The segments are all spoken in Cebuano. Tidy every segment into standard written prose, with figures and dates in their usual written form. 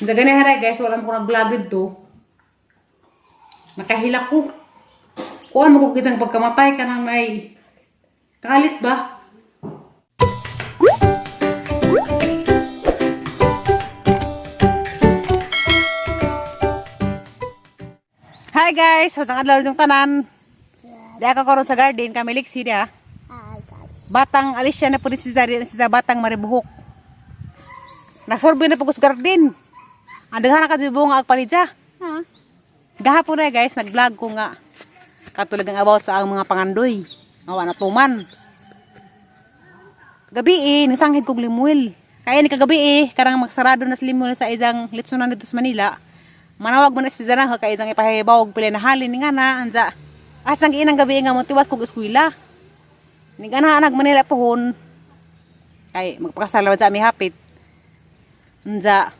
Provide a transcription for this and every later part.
Sa gani haray guys, wala mo ko nag-vlog dito. Nakahila ko. Kuha mo ko kisang pagkamatay ka nang may kalis ba? Hi guys, sa adlaw yung tanan. Di ako karon sa garden kami liksi dia. Hi guys. Batang Alicia na po ni si Zari, si batang Maribuhok. Nasorbe na po ko sa garden. Ang daghan na ka bunga ag palidya. Ha? Gahapon na guys, nag-vlog ko nga. Katulad ng about sa ang mga pangandoy. Nga wa na tuman. Gabi eh, nasanghid kog limuel. Kaya ni kagabi eh, karang magsarado na sa limuel sa isang litsunan dito sa Manila. Manawag man na si Zara kay isang ipahibaw og pila na halin ni nga na anza. Asang giinang gabi nga mo tiwas kog eskwela. Ni gana nag Manila pohon. Kay magpakasal sa ami hapit. Anza.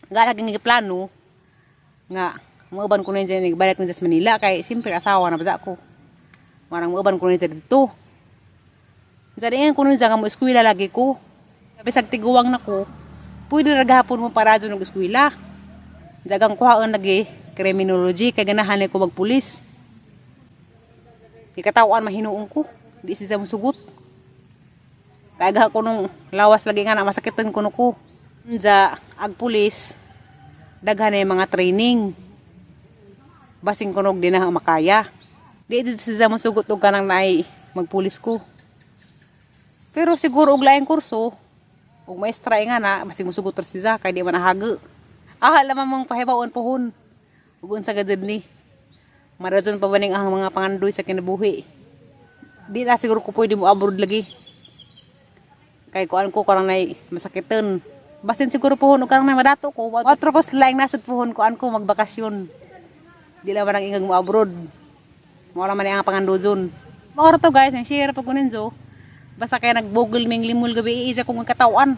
Nga lagi nga plano nga muuban ko na dyan balik na dyan sa Manila kay siyempre asawa na ba ko. Marang muuban ko na dyan dito. Sa diyan ko nun dyan nga mo eskwela lagi ko. Bisag tiguwang na ko, pwede ra gahapon mo para dyan og eskwela. Dagang kuhaan lagi criminology kay ganahan ko magpulis. Ikatawan mahinuong ko, di siya musugot. Kaya ko nung lawas lagi nga na masakitan ko no ko. Unja, ag pulis, daghan na yung mga training. Basing kunog di na makaya. Di di siya musugot og kanang naay magpulis ko. Pero siguro og laing kurso, og maestra nga na, basing musugot ra siya kay di man nahago. Ah, alam mong pahibaon pohon. Ug unsa gud ni. Maradon pa ba ning ang mga pangandoy sa kinabuhi. Di na siguro ko pwede mo abroad lagi. Kay kuan ko karang nay masakiton. Basin siguro pohon og karang nay madato ko. Otro ko laing nasud pohon kuan ko magbakasyon. Di lang man ang ingag mo abroad. Mao ra man ang pangandozon. Mao ra to guys, ang share pag kuninzo. Basta kaya nagbogol ming limul gabi isa kong katawan.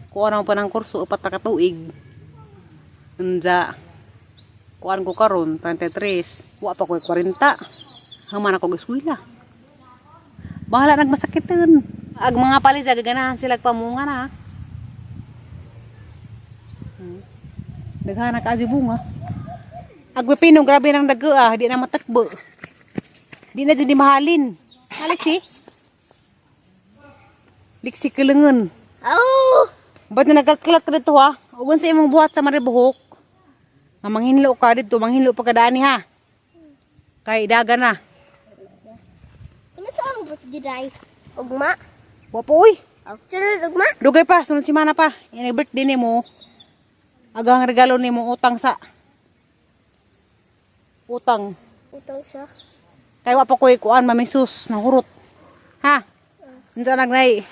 Kuha na mo pa ng kurso 4 ka tuig. Unja. Kuan ko karon 33. Wa pa ko 40. Haman ako og eskwela. Bahala nagmasakitan. Ag mga palisa gaganahan sila pamunga na. Daghan na kaadyo bunga. Ag pipino grabe nang dago ah, di na matakbo. Di na jud mahalin. Alexi. Liksi kelengen. Oh! Ba't na nagkalat dito ha? Uwan sa imong buhat sa maribuhok. Nga manghinlo ka dito, manghinlo pa ka dani ha. Kay daga na. Ano sa ang birthday day? Ugma? Wa po uy. Oh. Sunod ugma? Dugay pa, sunod semana pa. Yan ang birthday nimo. Agang regalo nimo utang sa utang. Utang sa. Kay wa pa koy kuan mamisus nang hurot. Ha? Unsa nagnay?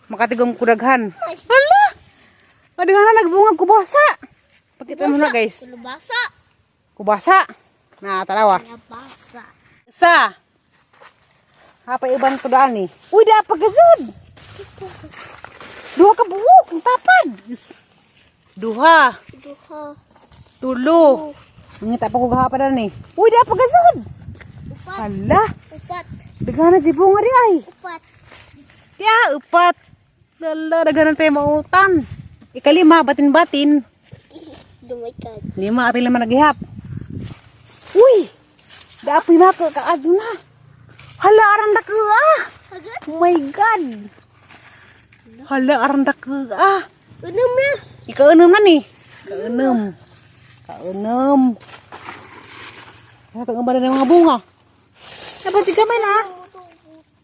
Makatigom kudaghan. Hala! Adaghan na nagbungag kubasa. Pakita mo na guys. Kulubasa. Kubasa. Na tarawa. Kulubasa. Sa. Hapa iban to daan eh. Uy, da pagazud. Duha ka buok, ang tapad. Duha, Duha. tulo. Mangita pa ko gahapa daan eh. Uy, da pagazud. Upat. Hala, Upat. daghan na di bunga di ay. Upat. Ya, upat. Lala, daghan na tayo mautan. Ikalima, batin-batin. Dumay ka. Lima, apil naman naghihap. Uy! Daapoy maka, kaadyo na. Hala, arang dako ah! Agad? Oh my God! Hala, arang dako ah! Unam na. Ikaunam na ni. Kaunam. Kaunam. Ito ang ba na ng mga bunga? Dapat di kamay na.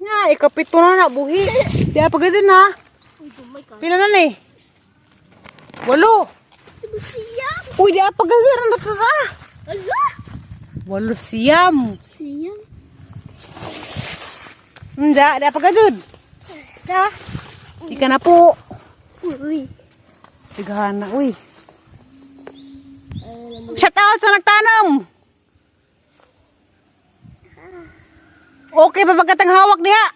Nga, ikapito na na, buhi. Di pa gazin na. Uy, dumay ka. Pila na ni? 8. Ito siya. Uy, di pa gazin. Ang dako ah! Ala! 89. Siya. Unja, di pa gazin. Da. Di ka na po. Uy, uy. Tigahan na, uy. Shout out sa nagtanom! Okay pa pagkatang hawak diha?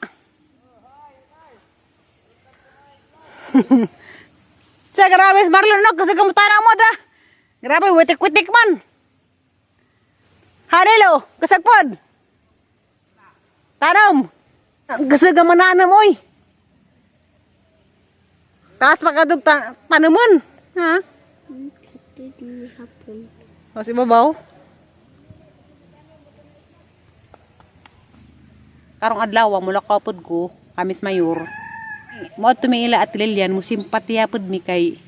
Sa grabe, Marlon, no? Kasi kamutana mo da. Grabe, witik-witik man. Harelo, kasagpod. Tanom. Kasi gamananam, oy. Taas pa kadug ta tanumon. Ha? Di hapon. O, sa ibabaw. Karong adlaw mula kapod ko, kamis mayor. Mo tumila at Lilian mo simpatiya pud mi kay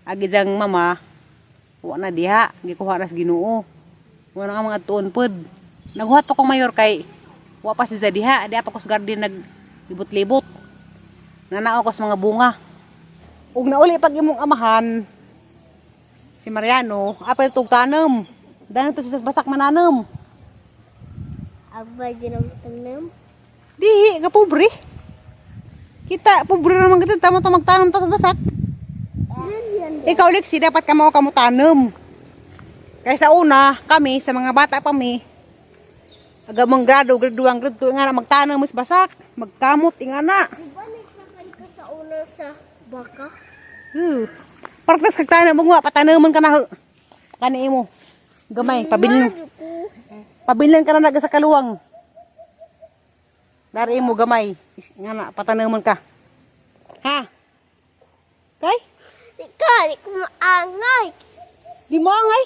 agizang mama wa na diha, gikuha na sa Ginoo. Wa na nga mga tuon pud. Naghuhat pa kong mayor kay wa pa si diha, diha pa ko sa garden naglibot-libot. Nanao ko sa mga bunga. Ug nauli pag imong amahan, si Mariano, apel tug tanom. Danon to siya sa basak mananom. Abay din ang tanim. Di, nga pobre. Kita, pobre naman kasi tamo to magtanom ta sa basak. Lilian. Ikaw, Lexi, dapat ka mo kamo tanom. Kaysa una, kami, sa mga bata pa mi, aga mang grado, grade 1, grade 2, nga na magtanom mas basak, magkamot, nga na. Di ba nagsakay ka sa una sa baka? Partas kag tanom, mo nga, patanoman ka na. Ho. Kani mo. Gamay, pabilin. Mado ko. Pabilin ka na naga sa kaluwang. Dari mo gamay. Nga na, patanaman ka. Ha? Kay? Di ka, di ko maangay. Di mo angay.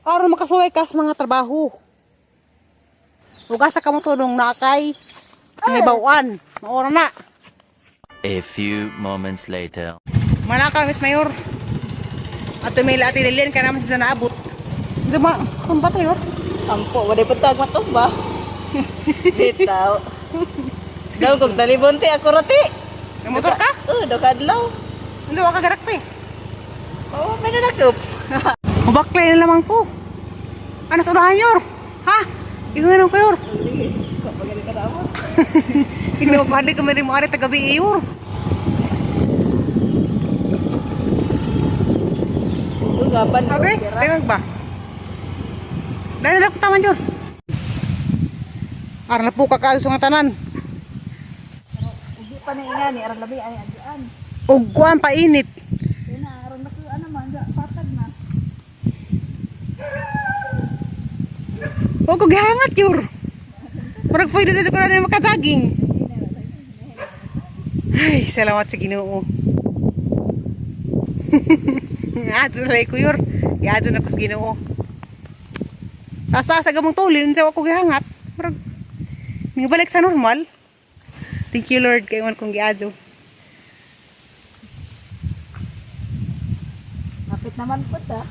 Aron makasuway ka sa mga trabaho. Ug asa ka mo tunong nakay may bawan. Maora na. A few moments later. Manaka, Miss Mayor. At tumila at Lilian ka naman sa naabot. Zuma, kung ba tayo? Ampo, wala pa tag matumba. Bitaw. Daw kog dalibon ti ako rati. Namotor ka? Oh, daw kadlaw. Hindi, waka garak pa eh. Oh, may nanakop. Mabaklay na lamang ko. Ano sa unahan yor? Ha? Inganon ko yor. Hindi mo pwede kami rin mo ari tagabi yor. Ugapan. Okay, tingnan ba? Dahil na taman yor. Aran na po kakaalos nga tanan. Hindi pa na ingani aron labi ay agian. Og kuan painit. Kaya aron na ano man patag na. Huwag ko gihangat yor. Murag pwede na siguro na makajaging. Ay, salamat sa Ginoo. Adto na ko yor. Giadto na ko sa Ginoo. Taas-taas aga mong tulin sa ako gihangat. Murag nibalik sa normal. Thank you, Lord, kay man kong giadto. Kapit naman po ta.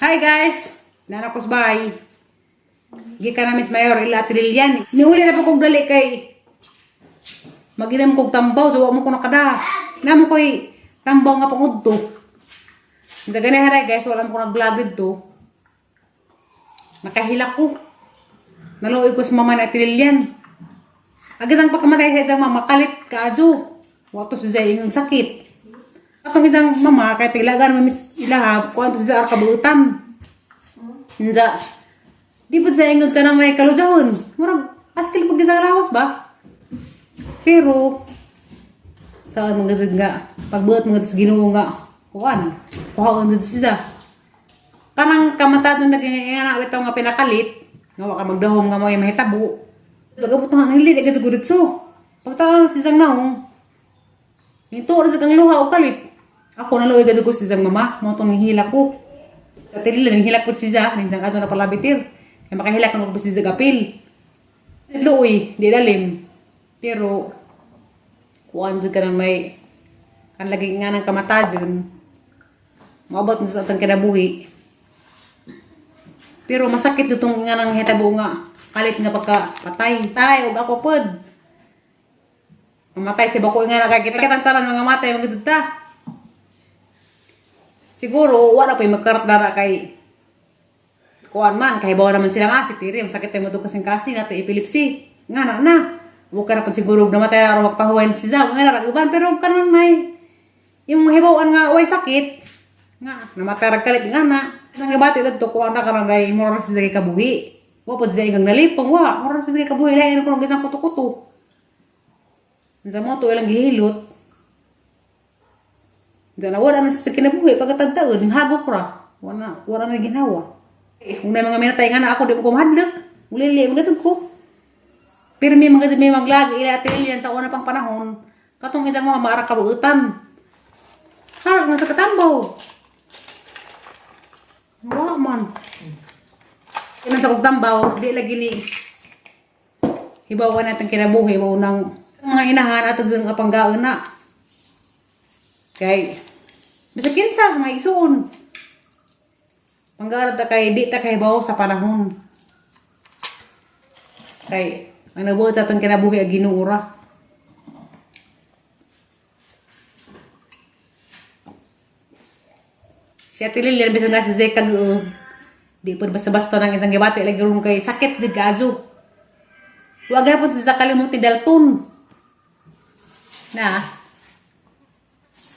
Hi guys! Nana ko bay. Gikan na Miss Mayor ila Ate Lilian. Niuli na po kong dali kay maginam kog tambaw so wa mo ko nakada. Namo koy tambaw nga pangudto. Sa gani haray guys, wala mo ko nag-vlog dito. Nakahila ko. Naluoy ko sa mama na Ate Lilian. Agad ang pagkamatay sa isang mama, kalit kaadyo. Wato sa ingong sakit. Atong isang mama, kay tilagan mamis ilahab, kuan to sa arkabutan. Nja. Di ba sa ingon ka na may kaludahon? Murag, askil pag isang lawas ba? Pero, sa mga gazid nga, pagbuot mga sa Ginoo nga, kuan, kuha ang siya. Kanang kamatad na naging nga ito nga pinakalit, nga wa ka magdahom nga may mahitabo. Pagabot nga nili, di ka siguro dito. Pagtanaw si isang naong, ito ra sa kang luha o kalit. Ako naluoy gud ko si isang mama, mo tong hila ko. Sa tilila ning hilak pud siya, ning sang ato na palabitir. Kay makahilak na ko siya gapil. Luoy, di dalim. Pero kuan jud ka na may kan lagi nga ng kamata jud. Moabot na sa atong kinabuhi. Pero masakit ditong nga nang hitabo nga kalit nga pagka patay. Tay og ako pod. Mamatay si Bako nga nakakita kitang tanan mga matay mga dita. Siguro wala pa magkarat dara kay kuan man kay bawa naman sila nga si Tiri masakit tayo mo kasing kasi na to epilepsy. Nga na na. Huwag ka na pud siguro namatay araw magpahuwain si Zaw. Nga na uban pero kanon may yung hibawan nga way sakit nga namatay ra kalit nga na. Nang ibati dadto kuan na karon ay moral sa sige kabuhi. Wa pod siya ingang nalipong wa moral sa sige kabuhi lain ko nang isang kuto-kuto. Sa mo to ilang gihilot. Diyan na wala na sa kinabuhi pagkatagtaon ning hagok ra. Wala wala na ginawa. Eh, kung na mga minatay nga na ako di mo ko mahadlok. Mulili mga ko. Pero may mga may maglag ila ate Lilian sa una pang panahon. Katong isang mga maara kabuutan. Harap nga sa katambaw. Wa man. Inom sa kog tambaw, di lagi ni hibawan natin kinabuhi mo nang mga inahan ato sa nga panggaon na. Kay bisag kinsa mga isuon. Panggaon ta kay di ta kahibaw sa panahon. Kay ang nabuot sa atong kinabuhi ang Ginoo ra. Si Ate Lilian bisan na si Zeka di po basta-basta nang isang gibati lagi ron kay sakit di gadyo. Wag hapon si Zakalimuti Dalton. Na.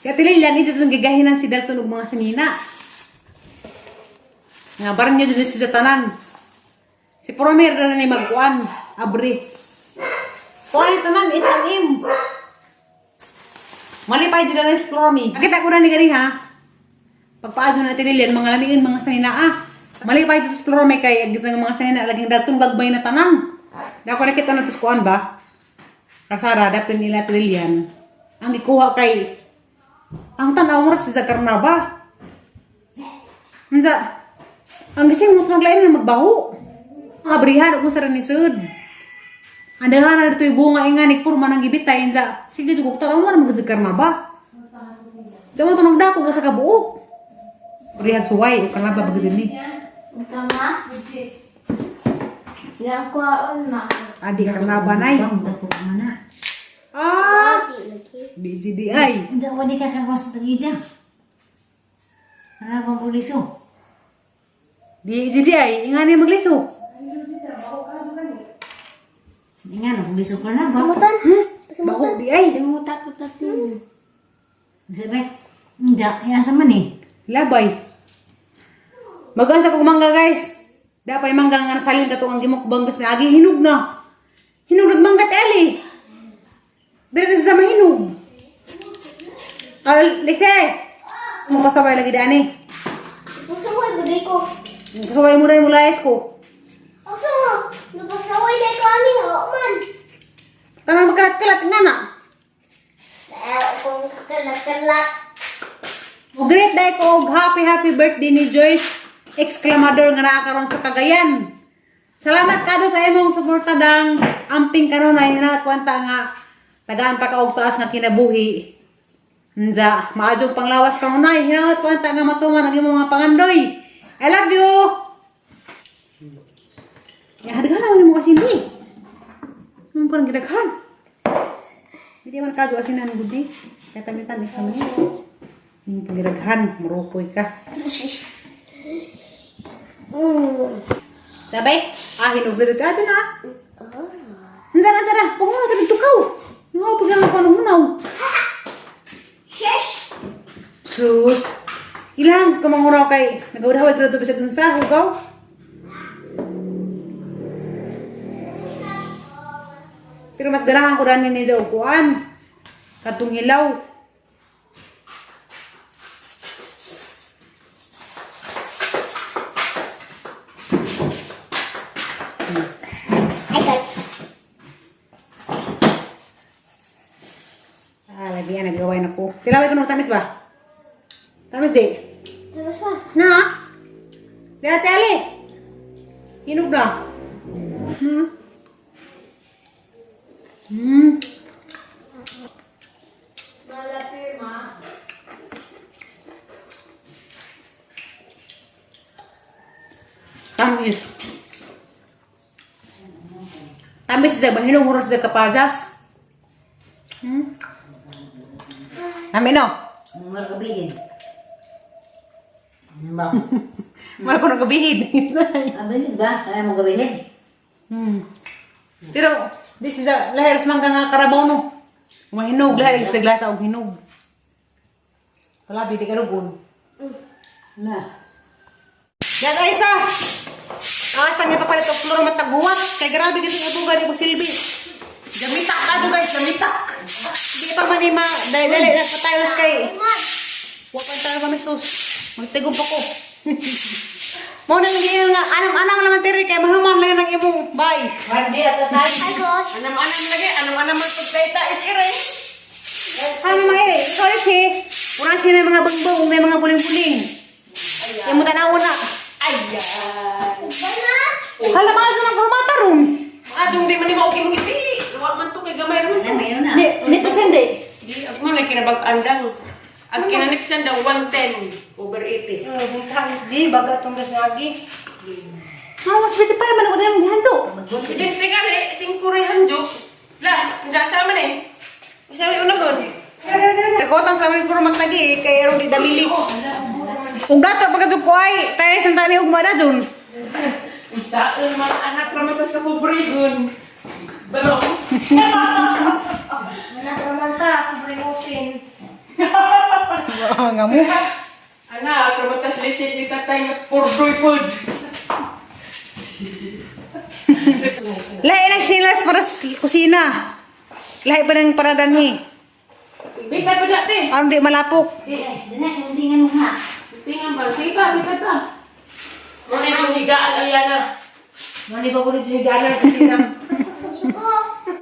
Si Ate Lilian ito sa gigahinan si Dalton og mga sanina. Nga barang niyo din si Satanan. Si Promer na ni magkuan, abri. Kuan tanan it's an im. Malipay din na si Promi. Nakita ko na ni gani ha. Pagpaadyo na Lilian, mga lamiin, mga sanina ah. Malipay dito sa Promi kay ang isang mga sanina laging Dalton gagbay na tanan. Da ko nakita na to sa kuan ba? Kasara, dapat nila Ate Lilian. Ang gikuha kay ang tanaw mo sa Zakarnaba. Unsa? Ang gising mo naglain na magbaho. Ang abrihan mo sa ranisod. Andahan na dito yung bunga inganik puro man ang gibitay inza. Sige jud tanaw mo na magzakarnaba. Diyan mo to nagdako ka sa kabuok. Abrihan suway o karnaba bagay ni. Ito ma? Yang kuhaon ma. Adi karnaba nay. Ah, Lagi, lagi. BGDI. Hindi ako di kakakos sa tagija. Ano bang puliso? DGDI ingani magliso. Hindi nga, puliso ka na ba? Sumutan. Baho di ay. Limutan ko tatin. Sabi, hindi, asa man eh. Labay. Magansa kog mangga guys. Dapay mangga nga nasalin kato ang gimukbang gas na agi hinog na. Hinog nag mangga teli. Dili sa mahinog. Al Lexe. Mo pasabay lagi dani. Pasaway ba ko? Pasabay mo rin mo layas ko. Asa mo? Napasaway na ko ani nga man. Tanang magkalat-kalat nga na. Dahil kung kakalak-kalak. O great day ko og happy happy birthday ni Joyce Exclamador nga naa karon sa Cagayan. Salamat kado sa imong suporta dang amping kanunay hinaot kwanta nga tagaan pa ka og taas nga kinabuhi. Nja, maadjong panglawas kanunay hinaot kwanta nga matuman ang imong mga pangandoy. I love you. Ya, daghan naman mo kasi hindi. Ano parang gidaghan? Hindi man kadyo asinan gudi. Kaya tami-tami sa mga. Yung pagiraghan, marupoy ka. Sabay, ah, hinog na dito. Ate na. Andiyan, andiyan na. Huwag mo na sa tukaw. Nga, pag ko anong hunaw. Shesh! Sus. Ilang kamanghuraw kay nagawdaway ko na bisag sa hugaw. Pero mas ganahan ko rin ni daw kuan. Katong hilaw. I got Ah, lagi yan, nagaway na ko. Tilaway ko nung tamis ba? Tamis di. Tapos pa. Na? Di ate Ali. Hinog na. Tamis. Tamis siya ba? Hinog mo rin siya kapajas. Amin no? Mga kabihin. Ano ba? Wala ko nang kabihid. Kabihin ba? Kaya mo kabihin? Pero, this is a lahir sa mangga nga karabaw no. Mahinog, lahir sa glasa og hinog. Wala, di ka lugon. Na. Yan, Aisa! Asa nga papalit og floro mataguwat. Kay grabe kasi nga buga di magsilbi. Gamitak ka do guys, gamitak. Di pa man ni ma, dali dali na pa tayo kay. Wa pa tayo kami sus. Magtigom pa ko. Mo nang giil nga anam-anam naman tiri kay mahuman lang ng imong bay. Mandi at tatay. Hi, gosh. Anam-anam lagi, anam-anam man pagkaita is ire. pares eh. Pura sila mga bangbang, may mga buling-buling. Yung mo tanaw na. Ayan. Hala, mga doon ang purmata ron. Ah, jung di man ni mao kay pili. Wa man to kay gamay ron. Alam, mayroon na. Di, di pasende. Di ako man lagi kinabag-andang. Ang kinaniksan daw 110 over 80. Di, baga itong lagi. Ah, mas pwede pa man ako na yung hanjo. Si Binte gali, 5 ray hanjo. La, anja sa man eh. Usa may unahon. Rekotan sa amin puro matagi eh, kay erong di damili. Ug dato pagkatug ko ay tayo sa tani ugma na dun. Unsaon man anak ra man ta sa pobrehon. Balong. Anak naman ta, kubre open. Nga mo. Anak ra man ta sa lisit ni tatay nga pordoy pod. Lahi lang sila para sa kusina. Lahi pa ng paradanhi. Bitay pa dati. Aron di malapok. Dana, tingnan mo ha. Tingnan ba? Sige pa, bitay pa. Mo ni yung higaan, Aliana. Mali ba ko rin sinigalan kasi na. Ko.